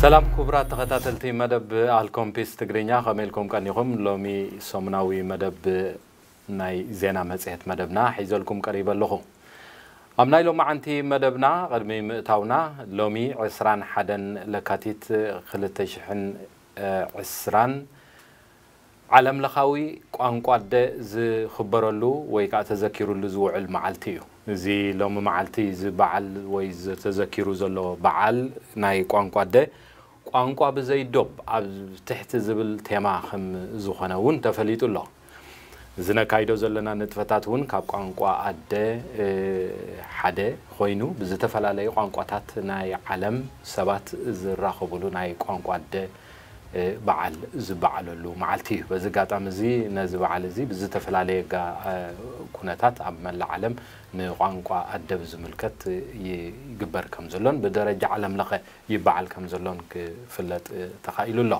ሰላም ክቡራት ተኸታተልቲ መደብ ኣልኮምፒስ ትግርኛ፣ ከመይ ኢልኩም ቀኒኹም? ሎሚ ሰሙናዊ መደብ ናይ ዜና መጽሔት መደብና ሒዘልኩም ቀሪበ ኣለኹ። ኣብ ናይ ሎማዓንቲ መደብና ቅድሚ ምእታውና፣ ሎሚ ዕስራን ሓደን ለካቲት ክልተ ሽሕን ዕስራን ዓለም ለኻዊ ቋንቋ ኣደ ዝኽበረሉ ወይ ከዓ ተዘኪሩሉ ዝውዕል መዓልቲ እዩ። እዚ ሎሚ መዓልቲ እዚ በዓል ወይ ዝተዘኪሩ ዘሎ በዓል ናይ ቋንቋ ኣደ፣ ቋንቋ ብዘይ ዶብ ኣብ ትሕቲ ዝብል ቴማ ከም ዝኾነ እውን ተፈሊጡ ኣሎ። እዚ ነካይዶ ዘለና ንጥፈታት እውን ካብ ቋንቋ ኣደ፣ እ፣ ሓደ ኮይኑ፣ ብዝተፈላለዩ ቋንቋታት ናይ ዓለም ሰባት ዝራኸቡሉ ናይ ቋንቋ ኣደ፣ እ፣ በዓል ዝበዓለሉ መዓልቲ እዩ። በዚ ኣጋጣሚ እዚ፣ ነዚ በዓል እዚ ብዝተፈላለየ ጋ-፣ እ፣ ኩነታት ኣብ መላእ ዓለም ንቋንቋ ኣደ ብዝምልከት ይግበር ከም ዘሎን ብደረጃ ዓለም ለኸ ይበዓል ከም ዘሎን ክፍለጥ ተኻኢሉ ኣሎ።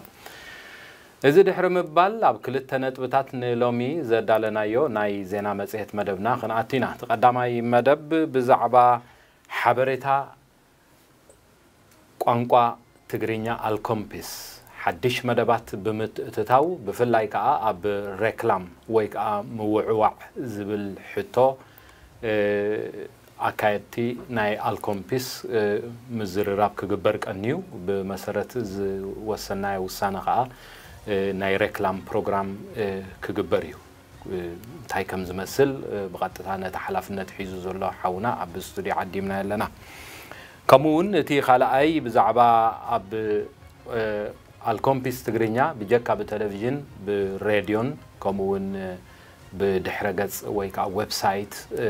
እዚ ድሕሪ ምባል፣ ኣብ ክልተ ነጥብታት ንሎሚ ዘዳለናዮ ናይ ዜና መጽሔት መደብና ክንኣቱ ኢና። እቲ ቀዳማይ መደብ ብዛዕባ ሓበሬታ ቋንቋ ትግርኛ ኣልኮምፒስ ሓድሽ መደባት ብምትእትታው፣ ብፍላይ ከኣ ኣብ ሬክላም ወይ ከኣ ምውዕዋዕ ዝብል ሕቶ፣ እ፣ ኣካየድቲ ናይ ኣልኮምፒስ፣ እ፣ ምዝርራብ ክግበር ቀንዩ። ብመሰረት ዝወሰናዮ ውሳነ ከኣ፣ እ፣ ናይ ሬክላም ፕሮግራም፣ እ፣ ክግበር እዩ። እ፣ እንታይ ከም ዝመስል፣ እ፣ ብቐጥታ ነቲ ሓላፍነት ሒዙ ዘሎ ሓውና ኣብ ስቱድዮ ዓዲምና ኣለና። ከምኡ እውን እቲ ካልኣይ ብዛዕባ ኣብ፣ እ፣ ኣልኮምፒስ ትግርኛ ብጀካ ብቴሌቪዥን፣ ብሬድዮን፣ ከምኡ እውን፣ እ፣ ብድሕረ ገጽ ወይ ከዓ ዌብሳይት፣ እ፣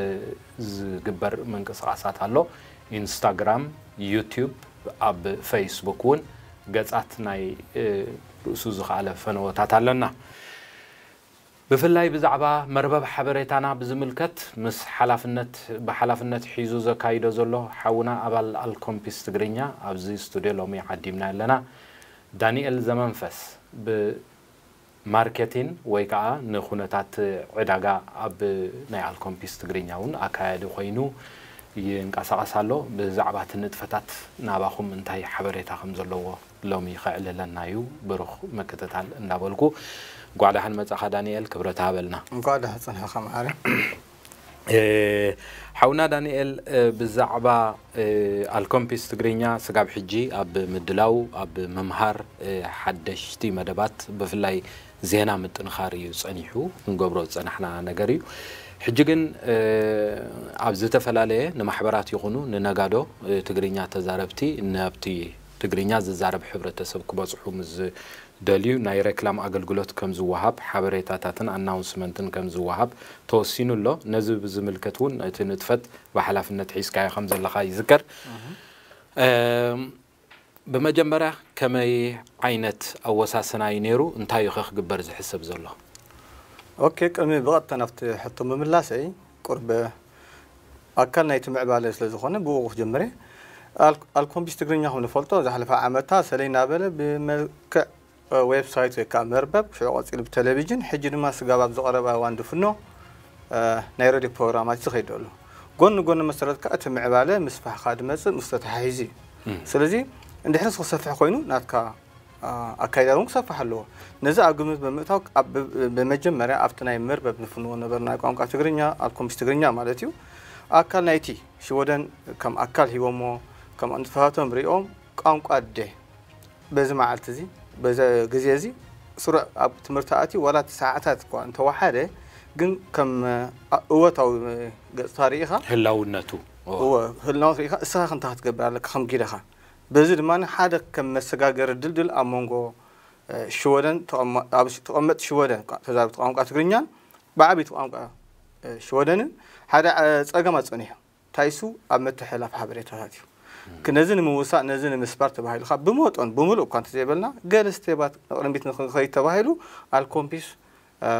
ዝግበር ምንቅስቓሳት ኣሎ። ኢንስታግራም፣ ዩቲዩብ፣ ኣብ ፌስቡክ እውን ገጻት ናይ፣ እ፣ ርእሱ ዝኸኣለ ፈነወታት ኣለና። ብፍላይ ብዛዕባ መርበብ ሓበሬታና ብዝምልከት፣ ምስ ሓላፍነት፣ ብሓላፍነት ሒዙ ዘካይዶ ዘሎ ሓውና ኣባል ኣልኮምፒስ ትግርኛ ኣብዚ ስቱድዮ ሎሚ ዓዲምና ኣለና። ዳንኤል ዘመንፈስ ብማርኬቲን ወይ ከዓ ንኩነታት ዕዳጋ ኣብ ናይ ኣልኮምፒስ ትግርኛ እውን ኣካያዲ ኮይኑ ይንቀሳቐስ ኣሎ። ብዛዕባ እቲ ንጥፈታት ናባኹም እንታይ ሓበሬታ ከም ዘለዎ ሎሚ ከዕልለና እዩ። ብሩኽ ምክትታል እንዳበልኩ፣ እንኳዕ ደሓን መጻኻ ዳንኤል፣ ክብረት ሃበልና። እንኳዕ ደሓን ጸንሐኻ መዓረ። እ፣ ሓውና ዳንኤል፣ እ፣ ብዛዕባ፣ እ፣ ኣልኮምፒስ ትግርኛ ስጋብ ሕጂ ኣብ ምድላው፣ ኣብ ምምሃር፣ እ፣ ሓደሽቲ መደባት፣ ብፍላይ ዜና ምጥንኻር እዩ ጸኒሑ፣ ክንገብሮ ዝጸናሕና ነገር እዩ። ሕጂ ግን፣ እ፣ ኣብ ዝተፈላለየ ንማሕበራት ይኹኑ ንነጋዶ፣ እ፣ ትግርኛ ተዛረብቲ፣ ናብቲ ትግርኛ ዝዛረብ ሕብረተሰብ ክበጽሑ ምስ ዝደልዩ፣ ናይ ሬክላም ኣገልግሎት ከም ዝወሃብ፣ ሓበሬታታትን ኣናውንስመንትን ከም ዝወሃብ ተወሲኑ ኣሎ። ነዚ ብዝምልከት እውን እቲ ንጥፈት ብሓላፍነት ሒዝካዮ ከም ዘለኻ ይዝከር። እም፣ ብመጀመርያ ከመይ ዓይነት ኣወሳስና እዩ ነይሩ? እንታይ እዩ ከ ክግበር ዝሕሰብ ዘሎ? ኦኬ፣ ቅድሚ ብቐጥታ ናብቲ ሕቶ ምምላሰይ፣ ቁርበ ኣካል ናይቲ ምዕባለ ስለ ዝኾነ ብኡ ክጀምር እየ። ኣል-፣ ኣልኮምፒስ ትግርኛ ከም ንፈልጦ ዝሓለፈ ዓመታ ሰለይ እናበለ ብመልክዕ፣ እ፣ ዌብሳይት ወይ ከዓ መርበብ፣ ሽዑ ቀፂሉ ብቴሌቪዥን፣ ሕጂ ድማ ስጋብ ኣብዚ ቀረባ እዋን ድፍኖ፣ እ፣ ናይ ሬድዮ ፕሮግራማት ዝኸይድ ኣሎ። ጎኒ ጎኒ መሰረት ከዓ እቲ ምዕባለ ምስፋሕካ ድመፅእ ምስ ተተሓሒዙ እዩ። እም። ስለዚ እንድሕርስ ክሰፍሕ ኮይኑ ናትካ ኣ-፣ ኣካይዳ እውን ክሰፍሕ ኣለዎ። ነዚ ኣብ ግምት ብምእታው ኣብ ብ-፣ ብመጀመርያ ኣብቲ ናይ መርበብ ንፍንዎ ነበርና ናይ ቋንቋ ትግርኛ፣ ኣልኮምፒስ ትግርኛ ማለት እዩ፣ ኣካል ናይቲ ሽወደን ከም ኣካል ሂቦሞ፣ ከም ኣንጥፈታቶም ሪኦም ቋንቋ ኣደ በዚ መዓልቲ እዚ፣ በዚ ግዜ እዚ ስሩዕ ኣብ ትምህርቲ ኣትዩ ዋላ እቲ ሰዓታት እኳ እንተወሓደ፣ ግን ከም፣ ኣ-፣ እወታዊ ገጽታ ርኢኻ ህላውነቱ። እወ። እወ፣ ህላውነቱ ርኢኻ እስኻ እንታይ ክትገብር ኣለካ ከም ጊደኻ። በዚ ድማ ሓደ ከም መሰጋገሪ ድልድል ኣብ መንጎ፣ እ፣ ሽወደን ተቐማ-፣ ኣብ ሽ-፣ ተቐመጥቲ ሽወደን፣ ቋ-፣ ተዛረብቲ ቋንቋ ትግርኛን ብዓቢይቲ ቋንቋ፣ እ፣ ሽወደንን ሓደ፣ እ፣ ጸገም ኣጸኒሑ። እንታይ እሱ? ኣብ መተሓላፍ ሓበሬታታት እዩ። ክ-፣ ነዚ ንምውሳእ፣ ነዚ ንምስባር ተባሂሉ ካብ ብመጠን፣ ብምሉእ እኳ እንተዘይበልና፣ ገለ ስቴባት ንቕድሚት ንኽንኸይድ ተባሂሉ ኣልኮምፒስ እ፣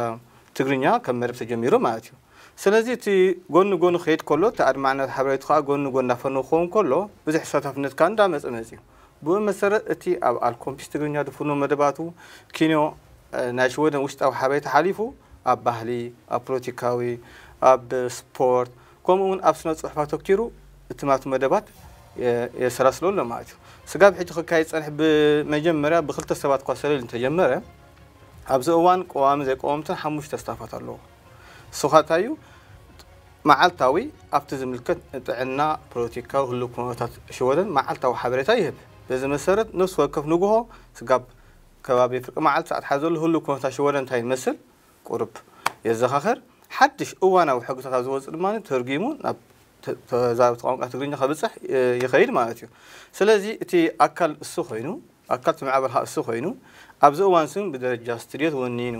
ትግርኛ ከም መደብ ተጀሚሩ ማለት እዩ። ስለዚ እቲ ጎኒ ጎኒ ክኸይድ ከሎ፣ እቲ ኣድማዕነት ሓበሬቱ ከዓ ጎኒ ጎኒ እናፈነወ ክኸውን ከሎ፣ ብዙሕ ተሳታፍነት ከዓ እንዳመፀ መፅዩ። ብኡ መሰረት፣ እቲ ኣብ ኣልኮምፒስ ትግርኛ ዝፍኖ መደባቱ፣ ኪኖ፣ እ፣ ናይ ሽወደን ውሽጣዊ ሓበሬታ ሓሊፉ፣ ኣብ ባህሊ፣ ኣብ ፖለቲካዊ፣ ኣብ ስፖርት፣ ከምኡ እውን ኣብ ስነ ፅሑፍ ኣተኪሩ እትማቱ መደባት የሰላስሎ ኣሎ ማለት እዩ። ስጋብ ሕጂ ክካየድ ዝጸንሕ ብመጀመርያ ብክልተ ሰባት እኳ ሰለል እንተጀመረ፣ ኣብዚ እዋን ቀዋሚ ዘይቀወምትን ሓሙሽተ ስታፋት ኣለዎ። እሱ ኸኣ እንታይ እዩ? መዓልታዊ ኣብቲ ዝምልከት ንጥዕና፣ ፖለቲካዊ፣ ህሉው ኩነታት ሽወደን መዓልታዊ ሓበሬታ ይህብ። በዚ መሰረት ነፍሲ ወከፍ ንግሆ ስጋብ ከባቢ ፍርቂ መዓልቲ ሰዓት ሓደ ዘሎ ህሉው ኩነታት ሽወደን እንታይ ይመስል ቁሩብ የዘኻኽር። ሓድሽ እዋናዊ ሕግታት ኣብ ዝወፅእ ድማ ተርጊሙ ናብ ተ- ተዛረብቲ ቋንቋ ትግርኛ ከብፅሕ እ፣ ይኸይድ ማለት እዩ። ስለዚ እቲ ኣካል እሱ ኮይኑ ኣካል እቲ ማዕበል እሱ ኮይኑ ኣብዚ እዋን ስም ብደረጃ ስቱድዮ ተወኒኑ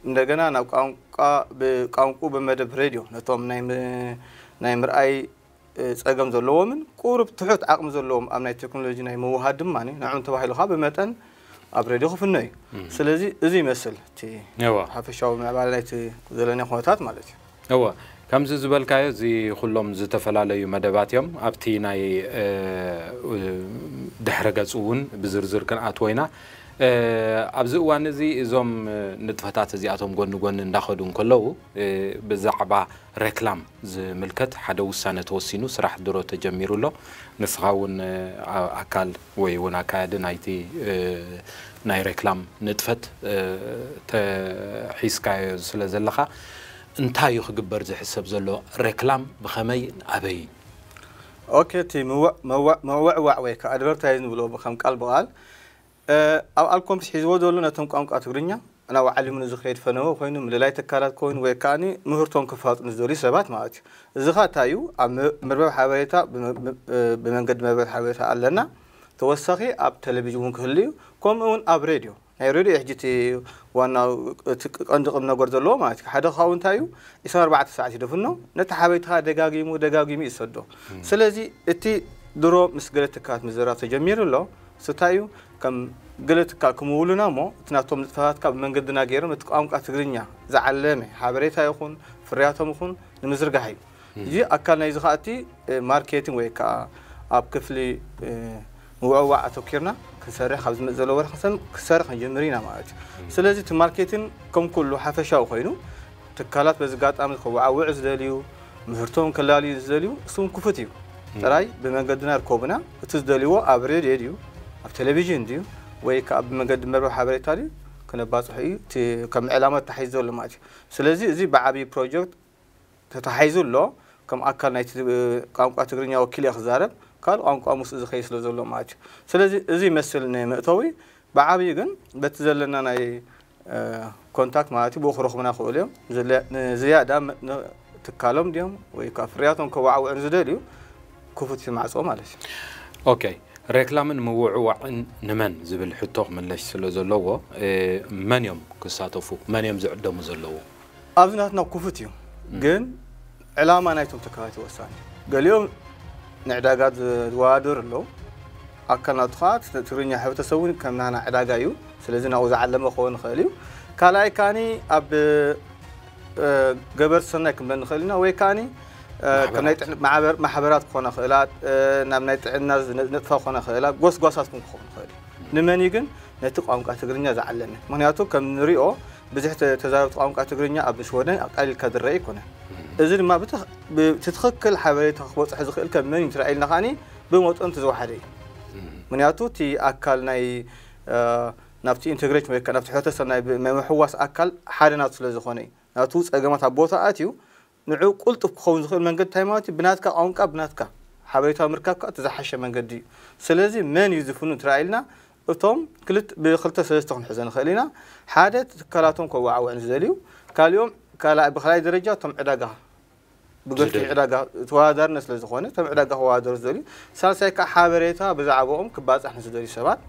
እንደገና ናብ ቋንቋ ብቋንቋ ብመደብ ሬድዮ ነቶም ናይ ም- ናይ ምርኣይ እ፣ ጸገም ዘለዎምን ቁሩብ ትሑት ዓቕሚ ዘለዎም ኣብ ናይ ቴክኖሎጂ ናይ ምውሃድ ድማ ንዕም ተባሂሉ ኸኣ ብመጠን ኣብ ሬድዮ ክፍኖ እዩ። ስለዚ እዚ ይመስል እቲ እዋ ሓፈሻዊ ምዕባለ ናይቲ ዘለናዮ ኩነታት ማለት እዩ። እወ፣ ከምዚ ዝበልካዮ እዚ ኩሎም ዝተፈላለዩ መደባት እዮም ኣብቲ ናይ እ፣ ድሕረ ገጽ እውን ብዝርዝር ክንኣትዎ ኢና። እ፣ ኣብዚ እዋን እዚ እዞም ንጥፈታት እዚኣቶም ጎኒ ጎኒ እንዳኸዱ እንከለዉ እ፣ ብዛዕባ ሬክላም ዝምልከት ሓደ ውሳነ ተወሲኑ ስራሕ ድሮ ተጀሚሩ ኣሎ። ንስኻ እውን እ፣ ኣ- ኣካል ወይ እውን ኣካያዲ ናይቲ እ፣ ናይ ሬክላም ንጥፈት እ፣ ተሒዝካዮ ስለ ዘለኻ እንታይ እዩ ክግበር ዝሕሰብ ዘሎ? ሬክላም ብኸመይ ኣበይ? ኦኬ እቲ ምውዕ- መዋዕ- መወዕዋዕ ወይ ከዓ ኣድቨርታይዝ ንብሎ ከም ቃል ብቃል እ፣ ኣብ ኣልኮምፕስ ሒዝዎ ዘሎ ነቶም ቋንቋ ትግርኛ ናብ ዓሊሙ ንዝኸይድ ፈነወ ኮይኑ ምልላይ ትካላት ኮይኑ ወይ ከዓ ምህርቶም ክፋጡ ንዝደልዩ ሰባት ማለት እዩ። እዚ ኸ እንታይ እዩ? ኣብ መ- መርበብ ሓበሬታ ብመ- ብ- እ፣ ብመንገዲ መርበብ ሓበሬታ ኣለና። ተወሳኺ ኣብ ቴሌቪዥን እውን ክህሉ እዩ። ከምኡ እውን ኣብ ሬድዮ ናይ ሬድዮ ሕጂ እቲ ዋና እቲ ቀንዲ ቁም ነገር ዘለዎ ማለት እዩ። ሓደ ካብኡ እንታይ እዩ? ዕስራን ኣርባዕተን ሰዓት ይደፍኖ ነቲ ሓበሬታ ደጋጊሙ ደጋጊሙ ይሰዶ። ስለዚ እቲ ድሮ ምስ ገለ ትካላት ምዝራብ ተጀሚሩ ኣሎ። እሱ እንታይ እዩ? ከም ገለ ትካል ክምውሉና እሞ እቲ ናቶም ንጥፈታትካ ብመንገድና ገይሮም እቲ ቋንቋ ትግርኛ ዝዓለመ ሓበሬታ ይኹን ፍርያቶም ይኹን ንምዝርጋሕ እዩ። እዚ ኣካል ናይዚ ከዓ እቲ እ፣ ማርኬቲንግ ወይ ከዓ ኣብ ክፍሊ እ፣ ምውዕዋዕ ኣተኪርና ክንሰርሕ ካብ ዝመፅእ ዘሎ ወርሒ ክንሰም ክሰርሕ ክንጀምር ኢና ማለት እዩ። ስለዚ እቲ ማርኬቲንግ ከም ኩሉ ሓፈሻዊ ኮይኑ ትካላት በዚ ኣጋጣሚ ከወዓውዑ ዝደልዩ ምህርቶም ከላልዩ ዝደልዩ እሱም ክፉት እዩ። ጥራይ ብመንገድና ይርከቡና። እቲ ዝደልይዎ ኣብ ሬድዮ ድዩ ኣብ ቴሌቪዥን ድዩ ወይ ከዓ ብመንገዲ መርበብ ሓበሬታ ድዩ ክነባፅሑ እዩ እቲ ከም ዕላማ ተታሒዙ ዘሎ ማለት እዩ። ስለዚ እዚ ብዓብዪ ፕሮጀክት ተታሒዙ ኣሎ። ከም ኣካል ናይቲ እ፣ ቋንቋ ትግርኛ ወኪል እየ ክዛረብ ካልእ ቋንቋ ምስኡ ዝኸይድ ስለ ዘሎ ማለት እዩ። ስለዚ እዚ ይመስል ንመእተዊ ብዓብዩ ግን በቲ ዘለና ናይ እ፣ ኮንታክት ማለት እዩ ብኡ ክረኽቡና ክእሉ እዮም። ዝለ- ንዝያዳ መ- ን- ትካሎም ድዮም ወይ ከዓ ፍርያቶም ከወዓውዑ ንዝደልዩ ክፉት እዩ ማዕፆ ማለት እዩ። ኦኬ፣ ሬክላምን ምውዕዋዕን ንመን ዝብል ሕቶ ክምለሽ ስለ ዘለዎ እ፣ መን እዮም ክሳተፉ? መን እዮም ዝዕደሙ ዘለዉ? ኣብዚ ናትና ክፉት እዩ ግን ዕላማ ናይቶም ተካባቲ ወሳኒ። ገሊኦም ንዕዳጋ ዝወዳደሩ ኣለዉ። ኣካል ናቱ ከዓ ትግርኛ ሕብረተሰብ እውን ከም ናና ዕዳጋ እዩ። ስለዚ ናብኡ ዝዓለመ ክኸውን ይኽእል እዩ። ካልኣይ ከዓኒ ኣብ እ፣ ገበርቲ ሰናይ ክንብለን ንኽእል ኢና ወይ ከዓኒ እ፣ ከም ናይ ጥዕና- ማሕበር- ማሕበራት ክኾና ክእላ እ፣ ናብ ናይ ጥዕና ዝነ- ነጥፋ ክኾና ክእላ ጎስጓሳት እውን ክኸውን ይኽእል እዩ። ንመን እዩ ግን ነቲ ቋንቋ ትግርኛ ዝዓለመ? ምክንያቱ ከም ንሪኦ ብዙሕ ተ- ተዛረብቲ ቋንቋ ትግርኛ ኣብ ሽወደን ኣቃሊልካ ዝረአ ኣይኮነን። እዚ ድማ ብትኽ- ብ- እቲ ትኽክል ሓበሬታ ክበፅሖ ዝኽእል ከም መን እዩ እንተረኣይልና ከዓኒ ብመጠኑ እቲ ዝወሓደ እዩ። ምክንያቱ እቲ ኣካል ናይ እ፣ ናብቲ ኢንቴግሬሽን ወይ ከዓ ናብቲ ሕብረተሰብ ናይ ብ- ናይ ምሕዋስ ኣካል ሓደ ናቱ ስለ ዝኾነ እዩ። ናቱ ፀገማት ኣብ ቦታ ኣትዩ ንዑ ቁልጡፍ ክኸውን ዝኽእል መንገዲ እንታይ ማለት እዩ? ብናትካ ቋንቋ ብናትካ ሓበሬታ ምርካብ ከዓ እቲ ዝሓሸ መንገዲ እዩ። ስለዚ መን እዩ ዝፍኑ እንተረኣይልና እቶም ክልተ ብክልተ ሰለስተ ክንሕዞ ንኽእል ኢና። ሓደ ትካላቶም ከወዓውዕን ዝደልዩ ካልኦም ካልኣይ ብካልኣይ ደረጃ እቶም ዕዳጋ ብገፊሕ ዕዳጋ ተወዳዳርነት ስለ ዝኾነ እቶም ዕዳጋ ከወዳደሩ ዝደልዩ ሳልሳይ ከዓ ሓበሬታ ብዛዕባኦም ክባፃሕ ንዝደልዩ ሰባት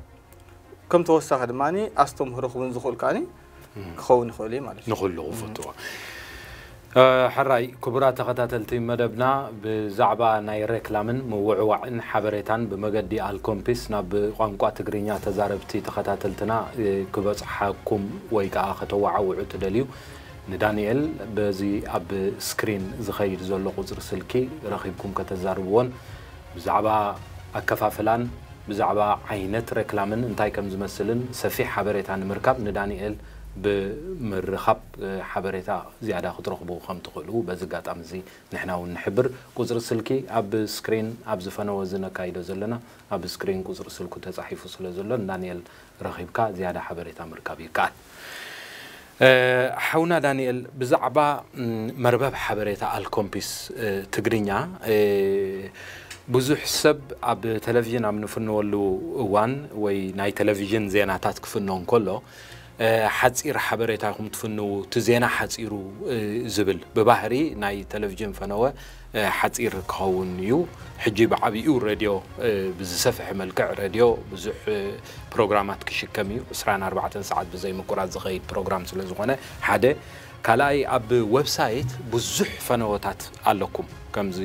ከም ተወሳኺ ድማ ኣስተምህሮ ክውን ዝኽእል ከዓኒ ክኸውን ይኽእል እዩ ማለት እዩ። ንኹሉ ክፈትዎ። ሕራይ ክቡራት ተኸታተልቲ መደብና ብዛዕባ ናይ ሬክላምን ምውዕዋዕን ሓበሬታን ብመገዲ ኣልኮምፒስ ናብ ቋንቋ ትግርኛ ተዛረብቲ ተኸታተልትና ክበፅሓኩም ወይ ከዓ ከተወዓውዑ ትደልዩ ንዳንኤል በዚ ኣብ ስክሪን ዝኸይድ ዘሎ ቁፅሪ ስልኪ ረኺብኩም ከተዛርብዎን ብዛዕባ ኣከፋፍላን ብዛዕባ ዓይነት ሬክላምን እንታይ ከም ዝመስልን ሰፊሕ ሓበሬታ ንምርካብ ንዳንኤል ብምርኻብ ሓበሬታ ዝያዳ ክትረኽቡ ከም ትኽእሉ በዚ ኣጋጣሚ እዚ ንሕና እውን ንሕብር። ቁፅሪ ስልኪ ኣብ ስክሪን፣ ኣብ ዝፈነወ እዚ ነካይዶ ዘለና ኣብ ስክሪን ቁፅሪ ስልኩ ተፃሒፉ ስለ ዘሎ ንዳንኤል ረኺብካ ዝያዳ ሓበሬታ ምርካብ ይከኣል። ሓውና ዳንኤል፣ ብዛዕባ መርበብ ሓበሬታ ኣልኮምፒስ ትግርኛ፣ ብዙሕ ሰብ ኣብ ቴሌቪዥን ኣብ ንፍንወሉ እዋን ወይ ናይ ቴሌቪዥን ዜናታት ክፍኖ እንከሎ፣ ሓፂር ሓበሬታ ኢኹም ትፍንዉ፣ እቲ ዜና ሓፂሩ ዝብል ብባህሪ ናይ ቴሌቪዥን ፈነወ ሓፂር ክኸውን እዩ። ሕጂ ብዓብይኡ ሬድዮ ብዝሰፍሐ መልክዕ፣ ሬድዮ ብዙሕ ፕሮግራማት ክሽከም እዩ። ዕስራን ኣርባዕተን ሰዓት ብዘይ ምቁራፅ ዝኸይድ ፕሮግራም ስለ ዝኾነ ሓደ። ካልኣይ፣ ኣብ ዌብሳይት ብዙሕ ፈነወታት ኣለኩም። ከምዚ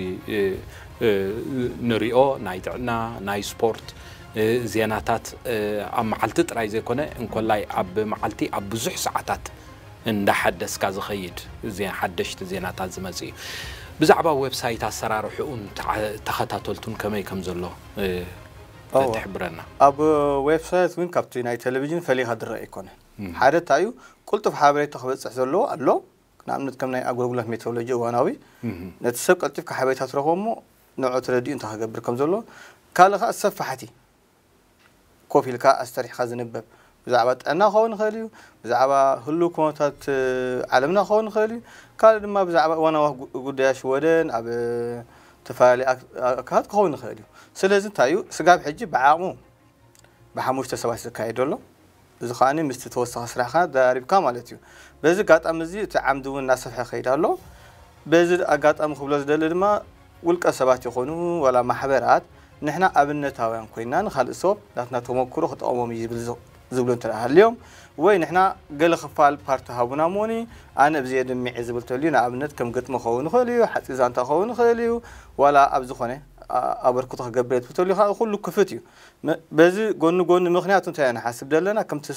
ንሪኦ ናይ ጥዕና፣ ናይ ስፖርት ዜናታት ኣብ መዓልቲ ጥራይ ዘይኮነ፣ እንኮላይ ኣብ መዓልቲ ኣብ ብዙሕ ሰዓታት እንዳሓደስካ ዝኸይድ ሓደሽቲ ዜናታት ዝመጽእ እዩ። ብዛዕባ ዌብሳይት ኣሰራርሕኡን ተኸታተልቱን ከመይ ከም ዘሎ ተትሕብረና። ኣብ ዌብሳይት እውን ካብቲ ናይ ቴሌቪዥን ፈሊኻ ዝረአ ኣይኮነ። ሓደ እንታይ እዩ፣ ቅልጡፍ ሓበሬታ ክበፅሕ ዘለዎ ኣሎ። ንኣብነት ከም ናይ ኣገልግሎት ሜትሮሎጂ እዋናዊ ነቲ ሰብ ቀልጢፍካ ሓበሬታ ትረኽቦ እሞ ንዑ ትረድኡ እንታይ ክገብር ከም ዘሎ። ካልእ ከዓ ሰፋሕቲ ኮፍ ኢልካ ኣስተሪሕካ ዝንበብ ብዛዕባ ጥዕና ክኸውን ይኽእል እዩ፣ ብዛዕባ ህሉው ኩነታት ዓለምና ክኸውን ይኽእል እዩ። ካልእ ድማ ብዛዕባ እዋናዊ ጉዳያት ሽወደን ኣብ ዝተፈላለዩ ኣካላት ክኸውን ይኽእል እዩ። ስለዚ እንታይ እዩ፣ ስጋብ ሕጂ ብዓቕሙ ብሓሙሽተ ሰባት ዝካየድ ዘሎ። እዚ ከዓኒ ምስቲ ተወሳኺ ስራሕካ ደራሪብካ ማለት እዩ። በዚ ኣጋጣሚ እዚ እቲ ዓምዲ እውን እናሰፍሐ ይኸይድ ኣሎ። በዚ ኣጋጣሚ ክብሎ ዝደሊ ድማ ውልቀ ሰባት ይኾኑ ዋላ ማሕበራት ንሕና ኣብነታውያን ኮይና ንኻልእ ሰብ ናትና ተመክሮ ክጠቕሞም እዩ ዝብል ዝብሉ እንተ ሃልዮም ወይ ንሕና ገለ ክፋል ፓርቲ ሃቡና እሞኒ ኣነ ብዚ የድምዕ ዝብል ተልዩ ንኣብነት ከም ግጥሚ ክኸውን ይኽእል እዩ፣ ሓፂር ዛንታ ክኸውን ይኽእል እዩ፣ ዋላ ኣብ ዝኾነ ኣበርክቶ ክገብር እየ ትብል ተልዩ ከዓ ኩሉ ክፍት እዩ። በዚ ጎኒ ጎኒ ምኽንያቱ እንታይ ኢና ንሓስብ ዘለና ከምቲ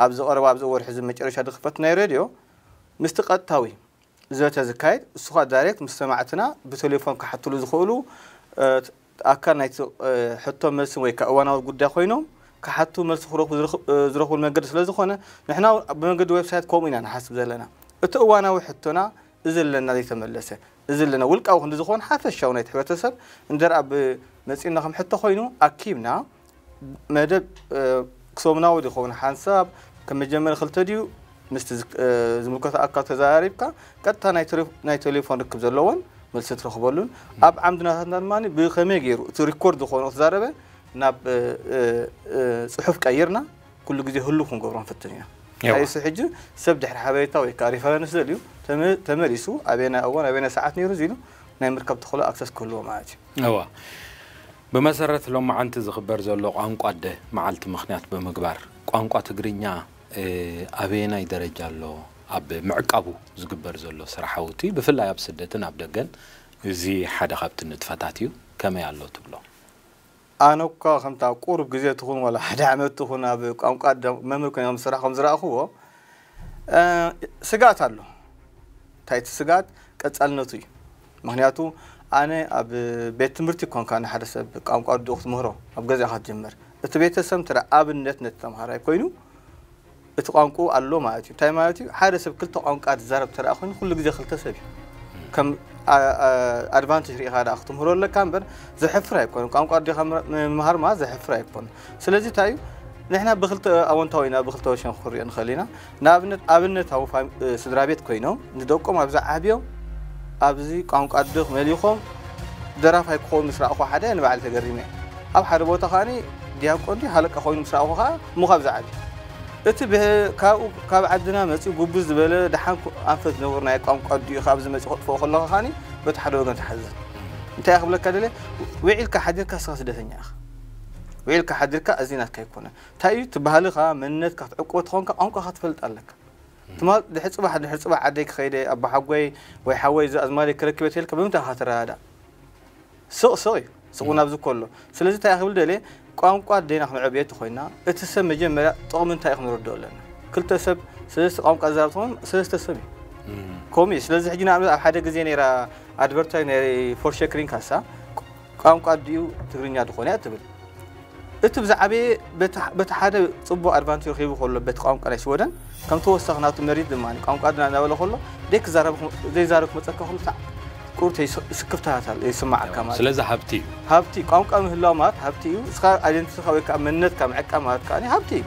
ኣብዚ ቀረባ ኣብዚ ወርሒ እዚ መጨረሻ ዝኽፈት ናይ ሬድዮ ምስቲ ቀጥታዊ ዘተ ዝካየድ እሱ ከዓ ዳይሬክት ምስ ሰማዕትና ብቴሌፎን ክሓትሉ ዝኽእሉ ኣካል ናይቲ ሕቶ መልስን ወይ ከዓ እዋናዊ ጉዳይ ኮይኖም ክሓቱ መልሲ ክረኽቡ ዝረኽብሉ መንገዲ ስለ ዝኾነ ንሕና ብመንገዲ ዌብሳይት ከምኡ ኢና ንሓስብ ዘለና። እቲ እዋናዊ ሕቶና እዚ ኣለና ዘይተመለሰ እዚ ኣለና ውልቃዊ ክንዲ ዝኾን ሓፈሻዊ ናይቲ ሕብረተሰብ እንደርኣ ብመፂና ከም ሕቶ ኮይኑ ኣኪብና መደብ ክሶምናዊ ዝኸውን ሓንሳብ ከም መጀመሪ ክልተ ድዩ ምስቲ ዝምልከቶ ኣካል ተዘራሪብካ ቀጥታ ናይ ቴሌፎን ርክብ ዘለዎን መልሲ ትረኽበሉን ኣብ ዓምድናታትና ድማ ብኸመይ ገይሩ እቲ ሪኮርድ ዝኾነ ተዛረበ ናብ ፅሑፍ ቀይርና ኩሉ ግዜ ህሉ ክንገብሮ ንፍትን ኢና። እሱ ሕጂ ሰብ ድሕሪ ሓበሬታ ወይ ከዓ ሪፈረንስ ዘድልዩ ተመሊሱ ኣበየናይ እዋን ኣበየናይ ሰዓት ነይሩ ኢሉ ናይ ምርካብ ተኽእሎ ኣክሰስ ክህልዎ ማለት እዩ። እዋ ብመሰረት ሎማዓንቲ ዝኽበር ዘሎ ቋንቋ ኣደ መዓልቲ ምኽንያት ብምግባር ቋንቋ ትግርኛ ኣበየናይ ደረጃ ኣሎ ኣብ ምዕቃቡ ዝግበር ዘሎ ስራሕውቲ ብፍላይ ኣብ ስደትን ኣብ ደገን እዚ ሓደ ካብቲ ንጥፈታት እዩ። ከመይ ኣሎ ትብሎ? ኣነ እኳ ከምታ ቁሩብ ግዜ ትኹን ዋላ ሓደ ዓመት ትኹን ኣብ ቋንቋ ኣደ መምህር ኮይነ ዝሰርሕ ከም ዝረኣኽዎ ስግኣት ኣሎ። እንታይ እቲ ስግኣት ቀፃልነቱ እዩ። ምኽንያቱ ኣነ ኣብ ቤት ትምህርቲ ኮንካ ንሓደ ሰብ ቋንቋ ኣድኡ ክትምህሮ ኣብ ገዛኻ ትጅምር። እቲ ቤተሰብ እንተ ኣብነት ነቲ ተምሃራይ ኮይኑ እቲ ቋንቋኡ ኣሎ ማለት እዩ። እንታይ ማለት እዩ? ሓደ ሰብ ክልተ ቋንቋ ዝዛረብ እንተ ኮይኑ ኩሉ ግዜ ክልተ ሰብ እዩ። ከም ኣድቫንቴጅ ርኢኻ ደኣ ክትምህሮ ኣለካ እምበር ዘሕፍር ኣይኮነን። ቋንቋ ኣዴኻ ምምሃር ማለት ዘሕፍር ኣይኮነን። ስለዚ እንታይ እዩ ንሕና ብክልተ ኣወንታዊ ኢና ብክልተ ወሸን ክንሪኦ ንኽእል ኢና። ንኣብነት ኣብነታዊ ስድራ ቤት ኮይኖም ንደቆም ኣብዚ ዓብዮም ኣብዚ ቋንቋ ኣድኽ መሊኾም ደራፋይ ክኸውን ምስ ረኣኹ ሓደ ንባዕሊ ተገሪመ። ኣብ ሓደ ቦታ ከኣ ዲያቆን ድዩ ሃለቃ ኮይኑ ምስ ረኣኹ ከኣ ምዃብ ዝዓቢ እቲ ካብኡ ካብ ዓድና መፂኡ ጉብዝ ዝበለ ደሓን ኣንፈት ዝነብር ናይ ቋንቋ ኣዲኡ ካብ ዝመፅእ ከጥፍኦ ከለኻ ከኣ በቲ ሓደ ወገን ትሓዝን። እንታይ ክብለካ ደለ ውዒልካ ሓዲርካ ስኻ ስደተኛ ኢኻ። ውዒልካ ሓዲርካ እዚ ናትካ ኣይኮነን። እንታይ እዩ እቲ ባህልኻ መንነትካ ክትዕቅቦ ተኾንካ ቋንቋኻ ትፈልጥ ኣለካ። ትማል ድሕሪ ፅባሕ ድሕሪ ፅባሕ ዓደይ ክኸይደ ኣቦሓጎይ ወይ ሓወይ እዚ ኣዝማደይ ክረክበ ተልካ ብምንታይ ኢኻ ትረዳዳእ? ስቕ ስቕ እዩ ስቕ እውን ኣብዚ ከሎ ስለዚ እንታይ ክብል ደልየ ቋንቋ ኣዴና ክነዕብዮ ተኾይንና እቲ ሰብ መጀመርያ ጥቕሚ እንታይ እዩ ክንርድኦ ኣለና ክልተ ሰብ ሰለስተ ቋንቋ ዝዛረብ ተኾይኑ ሰለስተ ሰብ እዩ ከምኡ እዩ ስለዚ ሕጂ ንኣብነት ኣብ ሓደ ግዜ ነይራ ኣድቨርታይዝ ናይ ፎርሸክሪን ካሳ ቋንቋ ኣዲኡ ትግርኛ ዝኾነ እያ ትብል እቲ ብዛዕበየ በቲ ሓደ ጽቡቕ ኣድቫንቴጅ ረኺቡ ከሎ በቲ ቋንቋ ናይ ሽወደን ከም ተወሳኺ ናቱ መሪት ድማ ቋንቋ ድና እናበለ ከሎ ደይ ክዛረብ ዘይዛረብ ክመጸካ ከሎ ብታዕ ቁሩብ ስክፍታታት ኣሎ ይስማዓካ ማለት እዩ። ስለዚ ሃብቲ እዩ። ሃብቲ ቋንቋ ምህላው ማለት ሃብቲ እዩ። እስኻ ኣይደንቲቲኻ ወይ ከዓ መንነትካ ምዕቃብ ማለት ከዓ ሃብቲ እዩ።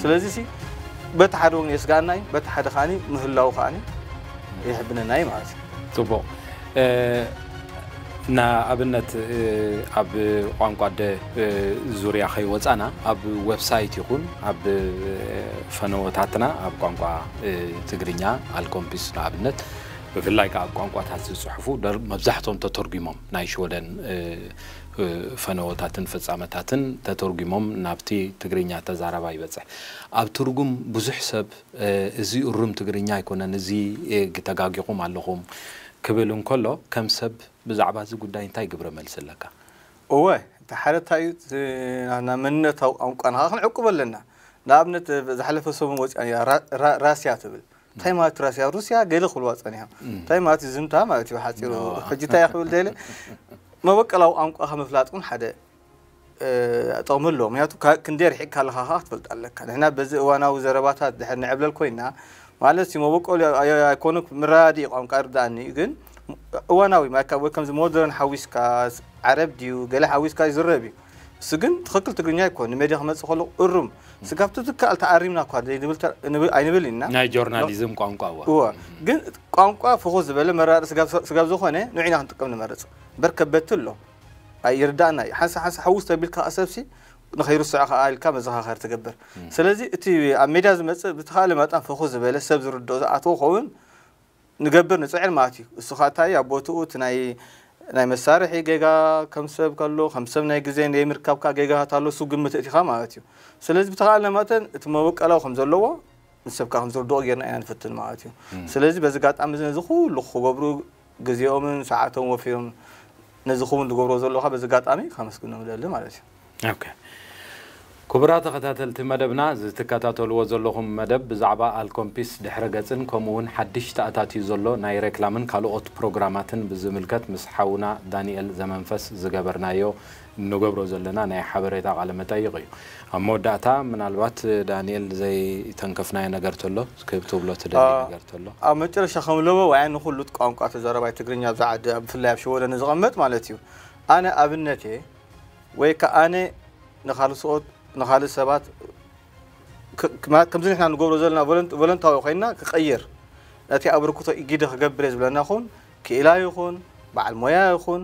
ስለዚ ሲ በቲ ሓደ ወገን የስጋኣና እዩ፣ በቲ ሓደ ከዓ ምህላው ከዓ የሕብነና እዩ ማለት እዩ። ጽቡቕ። ንኣብነት ኣብ ቋንቋ ኣደ ዙርያ ከይወፃና ኣብ ዌብሳይት ይኹን ኣብ ፈነወታትና ኣብ ቋንቋ ትግርኛ ኣልኮምፒስ ንኣብነት ብፍላይ ከዓ ኣብ ቋንቋታት ዝፅሕፉ መብዛሕቶም ተተርጉሞም ናይ ሽወደን ፈነወታትን ፍፃመታትን ተተርጉሞም ናብቲ ትግርኛ ተዛራባይ ይበፅሕ። ኣብ ትርጉም ብዙሕ ሰብ እዚ እሩም ትግርኛ ኣይኮነን፣ እዚ ተጋጊኹም ኣለኹም ክብል እንከሎ ከም ሰብ ብዛዕባ እዚ ጉዳይ እንታይ ግብረ መልሲ ኣለካ? እወ፣ እቲ ሓደ እንታይ እዩ፣ ናና መንነታዊ ቋንቋና ከዓ ክንዕቅቦ ኣለና። ንኣብነት ዝሓለፈ ሰሙን ወፂኣ ነይራ ራስያ ትብል። እንታይ ማለት ራስያ? ሩስያ ገለ ክብልዋ ፀኒሖም። እንታይ ማለት እዩ? ዝምታ ማለት እዩ ሓፂሩ። ሕጂ እንታይ ክብል ደለ መበቀላዊ ቋንቋ ምፍላጥ እውን ሓደ ጠቕሚ ኣለዎ። ምክንያቱ ክንደይ ርሒቕካ ኣለኻ ከዓ ክትፈልጥ ኣለካ። ንሕና በዚ እዋናዊ ዘረባታት ድሕር ንዕብለል ኮይና ማለት እዩ መበቆል ኣይኮነ ምራዲ ቋንቋ ርዳእኒ እዩ ግን እዋናዊ ወይ ከምዚ ሞደርን ሓዊስካ ዓረብ ድዩ ገለ ሓዊስካ ይዝረብ እዩ። እሱ ግን ትኽክል ትግርኛ ይኮን ንሜድያ ክመፅእ ከሎ እሩም ስጋብ ትትካል ተኣሪምና እኳ ኣይንብል ኢና። ናይ ጆርናሊዝም ቋንቋ እዋ እወ ግን ቋንቋ ፍኹስ ዝበለ መራር ስጋብ ዝኾነ ንዒና ክንጥቀም ንመርፅ እምበር ከበድቲ ኣሎ። ይርዳእና እዩ ሓንሳ ሓንሳ ሕውስ ተቢልካ ሰብሲ ንኸይርስዖ ከዓ ኢልካ መዘኻኸሪ ትገብር። ስለዚ እቲ ኣብ ሜድያ ዝመፅእ ብተኻለ መጠን ፍኹስ ዝበለ ሰብ ዝርድኦ ዝኣትዎ ክኸውን ንገብር ንፅዕር ማለት እዩ። እሱ ከዓ እንታይ ኣብ ቦትኡ እቲ ናይ ናይ መሳርሒ ጌጋ ከም ሰብ ከሎ ከም ሰብ ናይ ግዜ ዘይምርካብካ ጌጋታት ኣሎ እሱ ግምት እቲኻ ማለት እዩ። ስለዚ ብተኻለ መጠን እቲ መበቀላዊ ከም ዘለዎ ንሰብካ ከም ዝርድኦ ጌርና ኢና ንፍትን ማለት እዩ። ስለዚ በዚ ጋጣሚ እዚ ነዚ ኩሉ ክገብሩ ግዜኦምን ሰዓቶም ወፊዮም ነዚ ክውን ዝገብሮ ዘለኻ በዚ ጋጣሚ ከመስግኖም ደሊ ማለት እዩ። ኦኬ። ክቡራ ተኸታተልቲ መደብና እዚ ትከታተልዎ ዘለኹም መደብ ብዛዕባ ኣልኮምፒስ ድሕረ ገጽን ከምኡ እውን ሓድሽ ተኣታትዩ ዘሎ ናይ ሬክላምን ካልኦት ፕሮግራማትን ብዝምልከት ምስ ሓውና ዳንኤል ዘመንፈስ ዝገበርናዮ እንገብሮ ዘለና ናይ ሓበሬታ ቃለ መጠይቕ እዩ። ኣብ መወዳእታ ምናልባት ዳንኤል ዘይተንከፍናዮ ነገር ተሎ ክትብሎ ትደሊ ነገር ተሎ? ኣብ መጨረሻ ከም ለበዋ እያ ንኹሉ ቋንቋ ተዛራባይ ትግርኛ ኣብዚ ዓዲ ብፍላይ ኣብ ሽወደን ዝቐመጥ ማለት እዩ ኣነ ኣብነት እየ ወይ ከዓ ኣነ ንኻልስኦት ንኻልእ ሰባት ከምዚ ንሕና ንገብሮ ዘለና ቮለንታዊ ኮይንና ክቐይር ነቲ ኣበርክቶ ኢጊደ ክገብር እየ ዝብለና ኹን ክኢላ ይኹን በዓል ሞያ ይኹን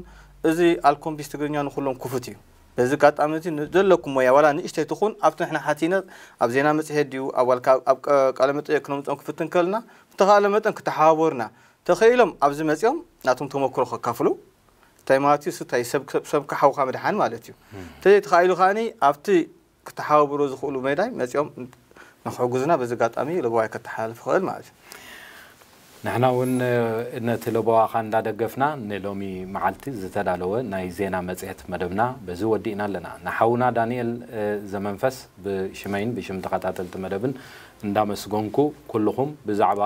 እዚ ኣልኮምፒስ ትግርኛ ንኩሎም ክፉት እዩ። በዚ ኣጋጣሚ እዚ ዘለኩም ሞያ ዋላ ንእሽተይ ትኹን ኣብቲ ንሕና ሓቲነ ኣብ ዜና መፅሄት ድዩ ኣብ ዋልካ ኣብ ቃለ መጠየቅ ክነምፅኦም ክፍትን ከልና ብተኻእለ መጠን ክተሓባበሩና ተኸኢሎም ኣብዚ መፅኦም ናቶም ተመክሮ ከካፍሉ እንታይ ማለት እዩ ስታይ ሰብ ከሓውካ ምድሓን ማለት እዩ። እንተዘይተኻኢሉ ከዓኒ ኣብቲ ክተሓባበሩ ዝኽእሉ ሜዳይ መፂኦም ንክሕግዙና በዚ ኣጋጣሚ ለበዋይ ከተሓላልፍ ይኽእል ማለት እዩ። ንሕና እውን ነቲ ለበዋኻ እንዳደገፍና ንሎሚ መዓልቲ ዝተዳለወ ናይ ዜና መፅሄት መደብና በዚ ወዲእና ኣለና። ንሓውና ዳንኤል ዘመንፈስ ብሽመይን ብሽም ተኸታተልቲ መደብን እንዳመስገንኩ ኩልኹም ብዛዕባ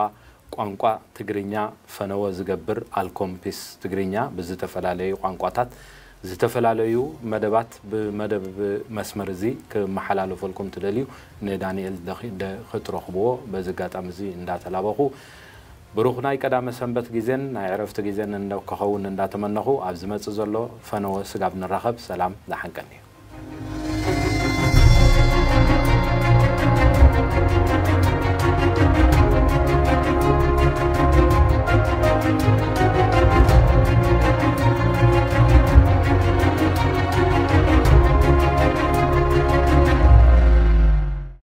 ቋንቋ ትግርኛ ፈነወ ዝገብር ኣልኮምፒስ ትግርኛ ብዝተፈላለዩ ቋንቋታት ዝተፈላለዩ መደባት ብመደብ መስመር እዚ ክመሓላለፈልኩም ትደልዩ ንዳንኤል ክትረኽብዎ በዚ ኣጋጣሚ እዚ እንዳተላበኹ ብሩኽ ናይ ቀዳመ ሰንበት ግዜን ናይ ዕረፍቲ ግዜን ክኸውን እንዳተመነኹ ኣብ ዝመፅእ ዘሎ ፈነወ ስጋብ ንራኸብ ሰላም ዝሓንቀኒ እዩ።